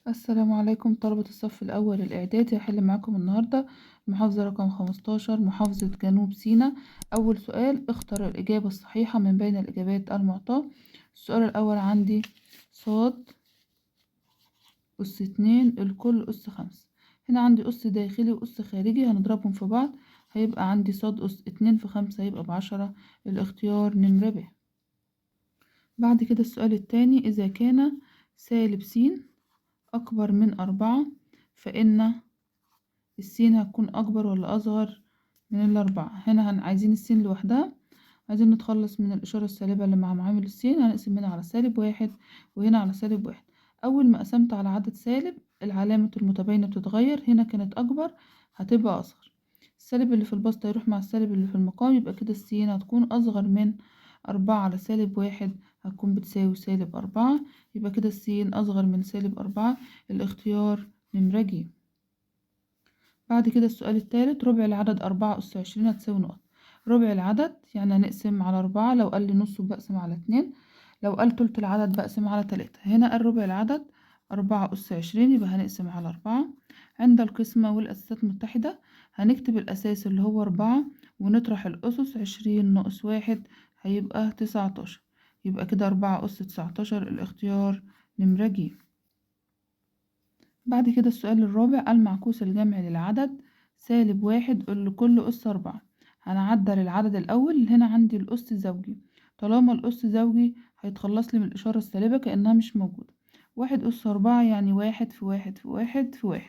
السلام عليكم طلبة الصف الأول الإعدادي. هحل معاكم النهاردة المحافظة رقم 15 محافظة جنوب سيناء. أول سؤال: اختر الإجابة الصحيحة من بين الإجابات المعطاة. السؤال الأول عندي صاد أس 2 الكل أس 5. هنا عندي أس داخلي وأس خارجي هنضربهم في بعض، هيبقى عندي صاد أس 2 في 5 هيبقى ب10، الاختيار نمرة ب. بعد كده السؤال التاني: إذا كان سالب س أكبر من 4 فإن السين هتكون أكبر ولا أصغر من 4؟ هنا عايزين السين لوحدها، عايزين نتخلص من الإشارة السالبة اللي مع معامل السين، هنقسم هنا على سالب 1 وهنا على سالب 1. أول ما قسمت على عدد سالب العلامة المتباينة بتتغير، هنا كانت أكبر هتبقى أصغر، السالب اللي في البسط هيروح مع السالب اللي في المقام، يبقى كده السين هتكون أصغر من 4 على سالب 1 هتكون بتساوي سالب 4، يبقى كده السين أصغر من سالب 4، الاختيار نمرة ج. بعد كده السؤال التالت: ربع العدد 4 أس 20 هتساوي نقط. ربع العدد يعني هنقسم على 4، لو قال لي نصه بقسم على 2، لو قال تلت العدد بقسم على 3. هنا قال ربع العدد 4 أس 20 يبقى هنقسم على 4. عند القسمة والأساسات متحدة هنكتب الأساس اللي هو 4 ونطرح الأسس، 20 ناقص 1 هيبقى 19، يبقى كده 4 أس 19، الاختيار نمرة ج. بعد كده السؤال الرابع: المعكوس الجمعي للعدد سالب 1 لكل أس 4. هنعدل العدد الأول، هنا عندي الأس زوجي، طالما الأس زوجي هيتخلص لي من الإشارة السالبة كأنها مش موجودة. 1 أس 4 يعني 1 في 1 في 1 في 1،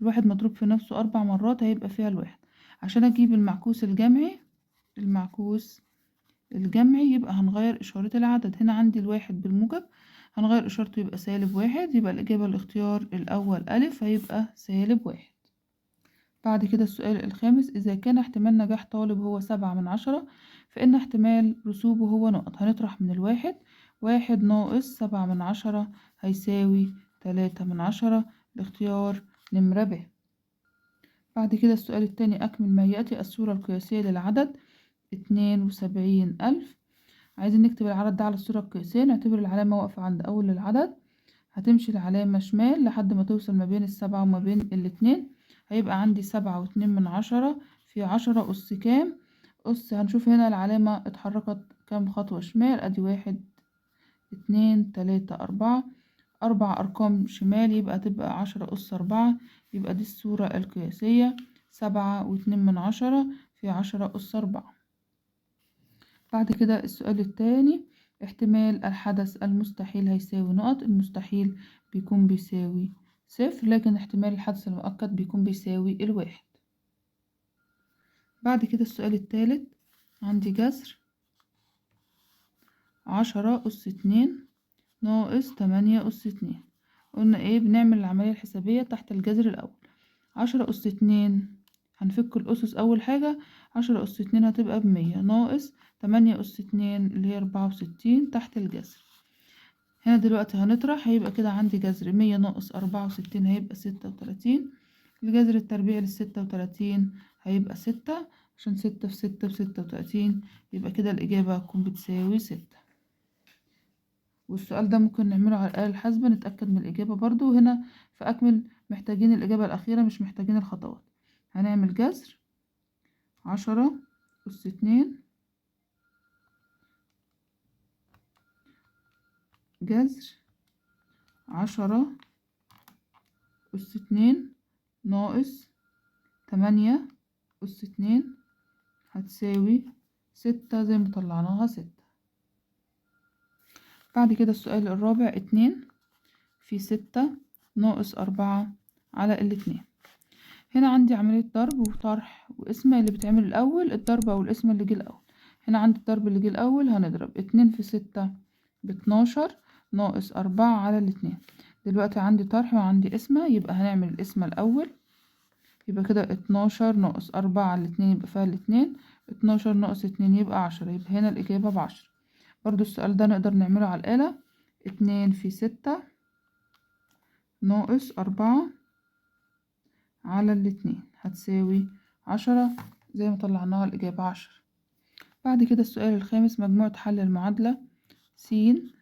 الواحد مضروب في نفسه 4 مرات هيبقى فيها الواحد. عشان أجيب المعكوس الجمعي، المعكوس الجمعي يبقى هنغير إشارة العدد، هنا عندي الواحد بالموجب هنغير إشارته يبقى سالب 1، يبقى الإجابة الاختيار الأول ألف هيبقى سالب 1. بعد كده السؤال الخامس: إذا كان احتمال نجاح طالب هو 7 من 10 فإن احتمال رسوبه هو نقط. هنطرح من الواحد، 1 ناقص 7 من 10 هيساوي 3 من 10، الاختيار نمرة ب. بعد كده السؤال التاني: أكمل ما يأتي. الصورة القياسية للعدد 72,000. عايزين نكتب العدد ده على الصورة القياسية، نعتبر العلامة واقفة عند أول العدد، هتمشي العلامة شمال لحد ما توصل ما بين 7 وما بين 2، هيبقى عندي 7.2 في 10 أس كام؟ أس، هنشوف هنا العلامة اتحركت كام خطوة شمال، أدي 1 2 3 4، 4 أرقام شمال، يبقى تبقى 10 أس 4، يبقى دي الصورة القياسية 7.2 في 10 أس 4. بعد كده السؤال التاني: احتمال الحدث المستحيل هيساوي نقط. المستحيل بيكون بيساوي 0، لكن احتمال الحدث المؤكد بيكون بيساوي 1. بعد كده السؤال التالت: عندي جذر 10 أس 2 ناقص 8 أس 2. قلنا ايه؟ بنعمل العملية الحسابية تحت الجذر الأول. 10 أس 2 هنفك الأسس أول حاجة، 10 أس 2 هتبقى ب100 ناقص 8 أس 2 اللي هي 64 تحت الجذر. هنا دلوقتي هنطرح، هيبقى كده عندي جذر 100 ناقص 64 هيبقى 36، الجذر التربيعي ل36 هيبقى 6، عشان 6 في 6 ب36، يبقى كده الإجابة هتكون بتساوي 6. والسؤال ده ممكن نعمله على الآلة الحاسبة نتأكد من الإجابة برضو. هنا في أكمل محتاجين الإجابة الأخيرة، مش محتاجين الخطوات. هنعمل جذر 10 أس 2 جذر 10 أس 2 ناقص 8 أس 2 هتساوي 6 زي ما طلعناها 6. بعد كده السؤال الرابع: 2 في 6 ناقص 4 على 2. هنا عندي عملية ضرب وطرح وقسمة، اللي بتعمل الأول الضرب أو القسمة اللي جه الأول. هنا عندي الضرب اللي جه الأول، هنضرب 2 في 6 ب12 ناقص 4 على 2. دلوقتي عندي طرح وعندي قسمة، يبقى هنعمل القسمة الأول، يبقى كده 12 ناقص 4 على 2 يبقى فيها 2، 12 ناقص 2 يبقى 10، يبقى هنا الإجابة ب10. برضو السؤال ده نقدر نعمله على الآلة، 2 في 6 ناقص 4 على 2 هتساوي 10 زي ما طلعناها الإجابة 10. بعد كده السؤال الخامس: مجموعة حل المعادلة س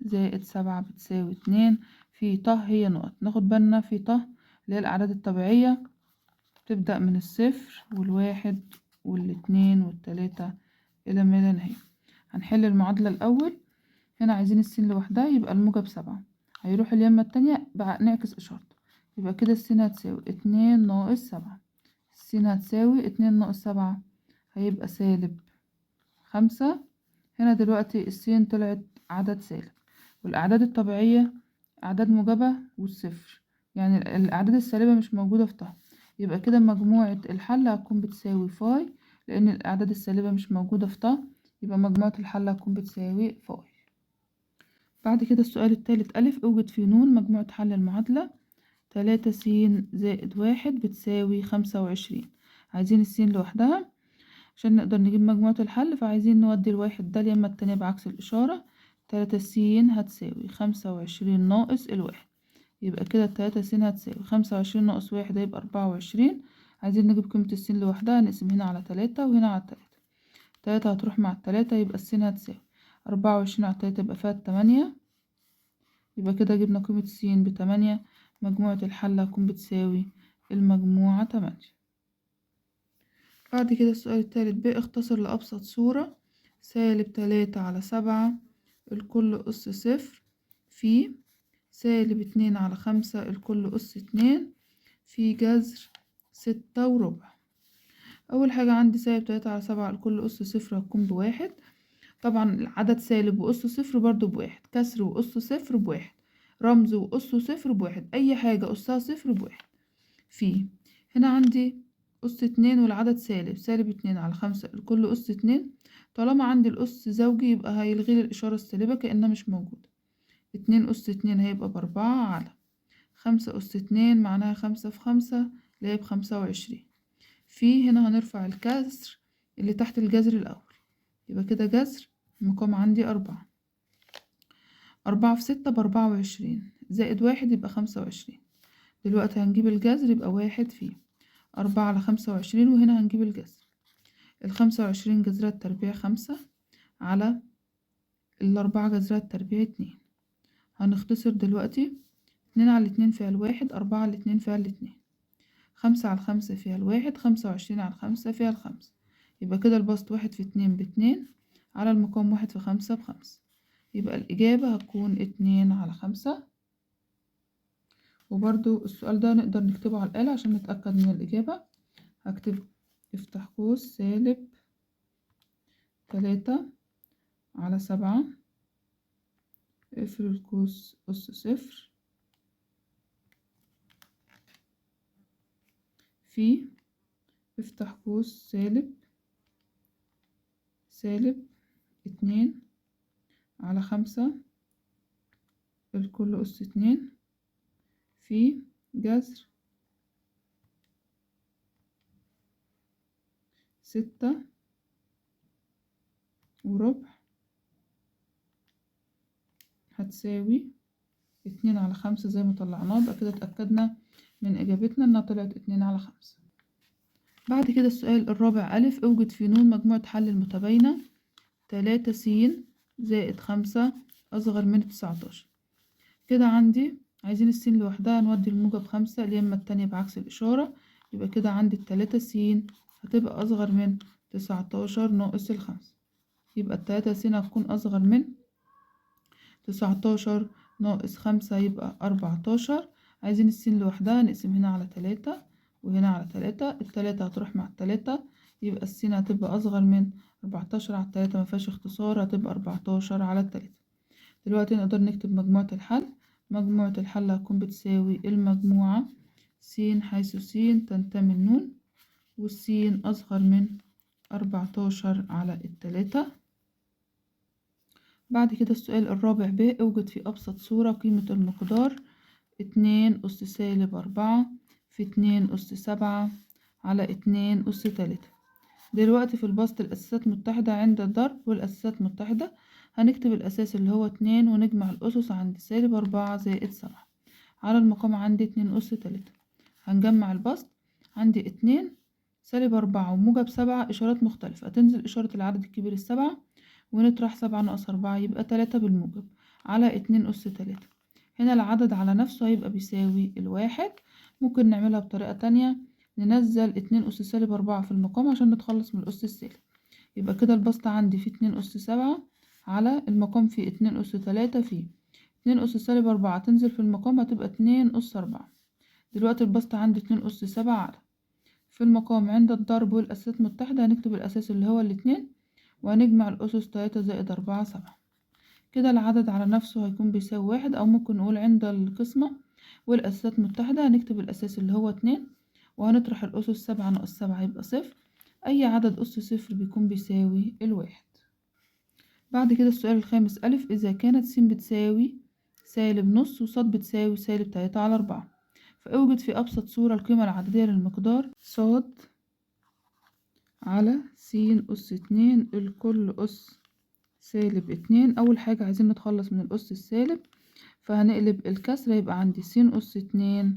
زائد 7 بتساوي 2 في ط هي نقط. ناخد بالنا في ط اللي هي الأعداد الطبيعية تبدأ من الصفر والواحد والاتنين والتلاتة إلى ما لا نهاية. هنحل المعادلة الأول. هنا عايزين السين لوحدها، يبقى الموجب 7 هيروح اليمة التانية نعكس إشارته، يبقى كده السين هتساوي 2 ناقص 7. السين هتساوي 2 ناقص 7 هيبقى سالب 5. هنا دلوقتي السين طلعت عدد سالب، والأعداد الطبيعية أعداد موجبة والصفر، يعني الأعداد السالبة مش موجودة في طه، يبقى كده مجموعة الحل هتكون بتساوي فاي، لأن الأعداد السالبة مش موجودة في طه، يبقى مجموعة الحل هتكون بتساوي فاي. بعد كده السؤال التالت ألف، أوجد في نون مجموعة حل المعادلة 3 س زائد 1 بتساوي 25. عايزين السين لوحدها عشان نقدر نجيب مجموعة الحل، فعايزين نودي الواحد ده اليمة التانية بعكس الإشارة. 3 س هتساوي 25 ناقص الواحد، يبقى كده 3 س هتساوي 25 ناقص 1 هيبقى 24. عايزين نجيب قيمة السين لوحدها، نقسم هنا على 3 وهنا على 3، 3 هتروح مع 3، يبقى السين هتساوي 24 على 3 يبقى فيها 8، يبقى كده جبنا قيمة السين ب8. مجموعة الحل هتكون بتساوي المجموعة 8. بعد كده السؤال التالت ب، اختصر لأبسط صورة سالب 3 على 7 الكل أس 0 في سالب 2 على 5 الكل أس 2 في جذر 6.25. أول حاجة عندي سالب 3 على 7 الكل أس 0 هتكون ب1، طبعا العدد سالب وأس 0 برضو ب1، كسر وأس 0 ب1، رمز وأس 0 ب1، أي حاجة أسها 0 ب1. في هنا عندي أس 2 والعدد سالب، سالب 2 على 5 الكل أس 2، طالما عندي الأس زوجي يبقى هيلغي لي الإشارة السالبة كأنها مش موجودة. 2 أس 2 هيبقى ب4 على 5 أس 2 معناها 5 في 5 اللي هي ب25. في هنا هنرفع الكسر اللي تحت الجذر الأول، يبقى كده جذر المقام عندي 4، 4 في 6 ب24 زائد 1 يبقى 25. دلوقتي هنجيب الجذر يبقى 1 في 4 على 25، وهنا هنجيب الجذر 25 جذرها التربيع 5 على 4 جذرها التربيع 2. هنختصر دلوقتي 2 على 2 فيها 1، 4 على 2 فيها 2، 5 على 5 فيها 1، 25 على 5 فيها 5، يبقى كده البسط 1 في 2 ب2 على المقام 1 في 5 ب5، يبقى الإجابة هتكون 2 على 5. وبرضو السؤال ده نقدر نكتبه على الآلة عشان نتأكد من الإجابة. هكتب افتح قوس سالب 3 على 7 اقفل القوس أس 0 في افتح قوس سالب سالب 2 على 5 الكل أس 2 في جذر 6.25 هتساوي 2 على 5 زي ما طلعناه. يبقى كده اتأكدنا من إجابتنا إنها طلعت 2 على 5. بعد كده السؤال الرابع ألف، أوجد في نون مجموعة حل المتباينة 3 س زائد 5 أصغر من 19. كده عندي عايزين السين لوحدها، نودي الموجب 5 اليمة التانية بعكس الإشارة، يبقى كده عندي 3 س هتبقى أصغر من 19 ناقص 5، يبقى 3 س هتكون أصغر من 19 ناقص 5 يبقى 14. عايزين السين لوحدها، نقسم هنا على 3 وهنا على 3، 3 هتروح مع 3، يبقى السين هتبقى أصغر من 14 على 3، مفيهاش اختصار، هتبقى 14 على 3. دلوقتي نقدر نكتب مجموعة الحل. مجموعة الحل هتكون بتساوي المجموعة س حيث س تنتمي لنون والسين أصغر من 14 على 3. بعد كده السؤال الرابع ب، اوجد في أبسط صورة قيمة المقدار 2 أس سالب 4 في 2 أس 7 على 2 أس 3. دلوقتي في البسط الأساسات متحدة عند الضرب والأساسات متحدة، هنكتب الأساس اللي هو 2 ونجمع الأسس عند سالب 4 زائد 7 على المقام عندي 2 أس 3. هنجمع البسط عندي 2 سالب 4 وموجب 7 إشارات مختلفة، هتنزل إشارة العدد الكبير 7 ونطرح 7 ناقص 4 يبقى 3 بالموجب على 2 أس 3. هنا العدد على نفسه هيبقى بيساوي الواحد. ممكن نعملها بطريقة تانية، ننزل 2 أس سالب 4 في المقام عشان نتخلص من الأس السالب. يبقى كده البسط عندي في 2 أس 7 على المقام في 2 أس 3 في 2 أس سالب 4 تنزل في المقام هتبقى 2 أس 4. دلوقتي البسط عندي 2 أس 7 على في المقام عند الضرب والأساسات متحدة هنكتب الأساس اللي هو الاتنين وهنجمع الأسس 3 زائد 4 7. كده العدد على نفسه هيكون بيساوي 1، أو ممكن نقول عند القسمة والأساسات متحدة هنكتب الأساس اللي هو 2 وهنطرح الأسس 7 ناقص 7 يبقى 0. أي عدد أس 0 بيكون بيساوي الواحد. بعد كده السؤال الخامس ألف، إذا كانت س بتساوي سالب نص وص بتساوي سالب 3 على 4، فأوجد في أبسط صورة القيمة العددية للمقدار ص على س أس 2 الكل أس سالب 2. أول حاجة عايزين نتخلص من الأس السالب، فهنقلب الكسر يبقى عندي س أس 2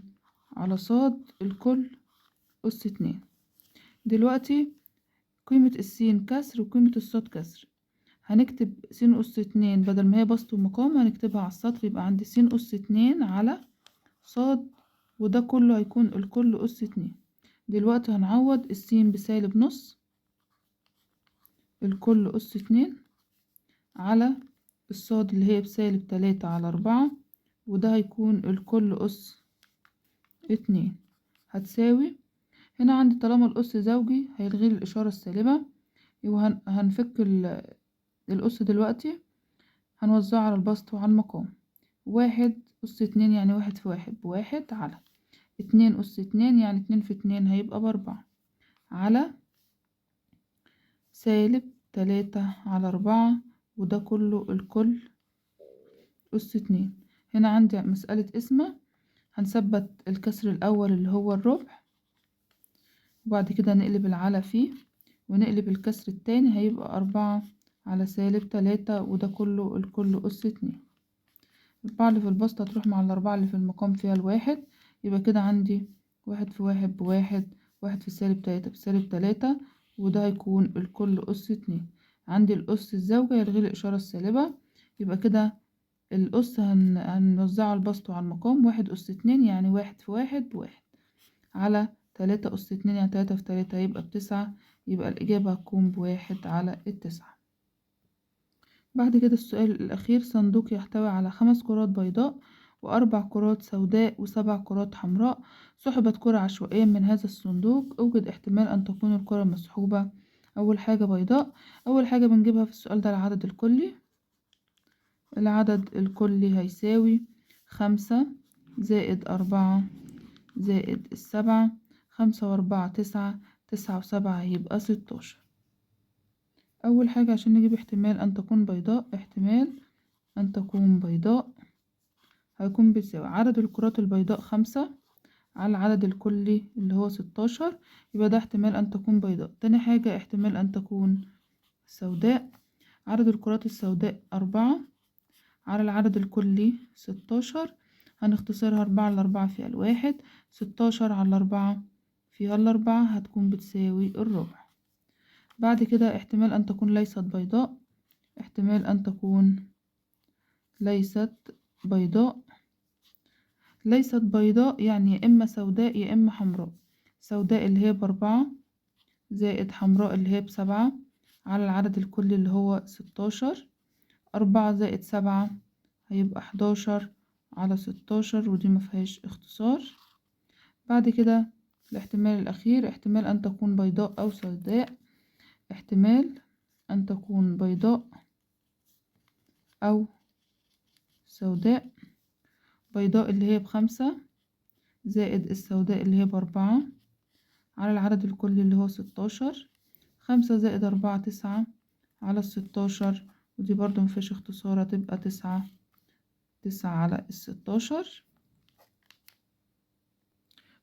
على ص الكل أس 2. دلوقتي قيمة السين كسر وقيمة الصاد كسر، هنكتب س أس 2 بدل ما هي بسط ومقام هنكتبها على السطر، يبقى عندي س أس 2 على ص وده كله هيكون الكل أس 2. دلوقتي هنعوض السين بسالب نص الكل أس 2 على الصاد اللي هي بسالب 3 على 4 وده هيكون الكل أس 2. هتساوي هنا عندي طالما الأس زوجي هيلغي الإشارة السالبة، وهنفك الأس دلوقتي هنوزعه على البسط وعلى المقام. 1 أس 2 يعني 1 في 1 ب1 على 2 أس 2 يعني 2 في 2 هيبقى ب4 على سالب 3 على 4 وده كله الكل أس 2. هنا عندي مسألة قسمة، هنثبت الكسر الأول اللي هو الربع وبعد كده نقلب العلى فيه ونقلب الكسر التاني هيبقى 4 على سالب 3 وده كله الكل أس 2. 4 اللي في البسط هتروح مع 4 اللي في المقام فيها الواحد، يبقى كده عندي 1 في 1 ب1، 1 في سالب 3 بسالب 3 وده هيكون الكل أس 2. عندي الأس الزوجة يلغي الإشارة السالبة، يبقى كده الأس هنوزعه على البسط وعلى المقام. 1 أس 2 يعني 1 في 1 ب1 على 3 أس 2 يعني 3 في 3 يبقى ب9، يبقى الإجابة هتكون ب1 على 9. بعد كده السؤال الأخير، صندوق يحتوي على 5 كرات بيضاء و4 كرات سوداء و7 كرات حمراء، سحبت كرة عشوائيا من هذا الصندوق، أوجد احتمال أن تكون الكرة مسحوبة. أول حاجة بيضاء، أول حاجة بنجيبها في السؤال ده العدد الكلي. العدد الكلي هيساوي 5 زائد 4 زائد 7، 5 و4 9، 9 و7 هيبقى 16. أول حاجة عشان نجيب احتمال أن تكون بيضاء، احتمال أن تكون بيضاء هيكون بيساوي عدد الكرات البيضاء 5 على العدد الكلي اللي هو 16، يبقى ده احتمال أن تكون بيضاء. تاني حاجة احتمال أن تكون سوداء، عدد الكرات السوداء 4 على العدد الكلي 16، هنختصرها 4 على 4 فيها 1، 16 على 4 فيها 4 هتكون بتساوي الربع. بعد كده احتمال أن تكون ليست بيضاء، احتمال أن تكون ليست بيضاء، ليست بيضاء يعني يا إما سوداء يا إما حمراء. سوداء اللي هي ب4 زائد حمراء اللي هي ب7 على العدد الكلي اللي هو 16، 4 زائد 7 هيبقى 11 على 16 ودي مفيهاش اختصار. بعد كده الاحتمال الأخير احتمال أن تكون بيضاء أو سوداء، احتمال أن تكون بيضاء أو سوداء، بيضاء اللي هي ب5 زائد السوداء اللي هي ب4 على العدد الكلي اللي هو 16، 5 زائد 4 9 على 16 ودي برضو مفيهاش اختصار هتبقى 9 على 16.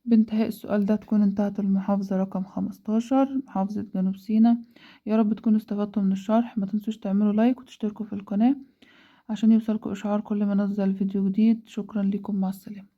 بانتهاء السؤال ده تكون انتهت المحافظة رقم 15 محافظة جنوب سيناء. يا رب تكونوا استفدتوا من الشرح، ما تنسوش تعملوا لايك وتشتركوا في القناة عشان يوصلكوا اشعار كل ما انزل فيديو جديد. شكرا لكم، مع السلامة.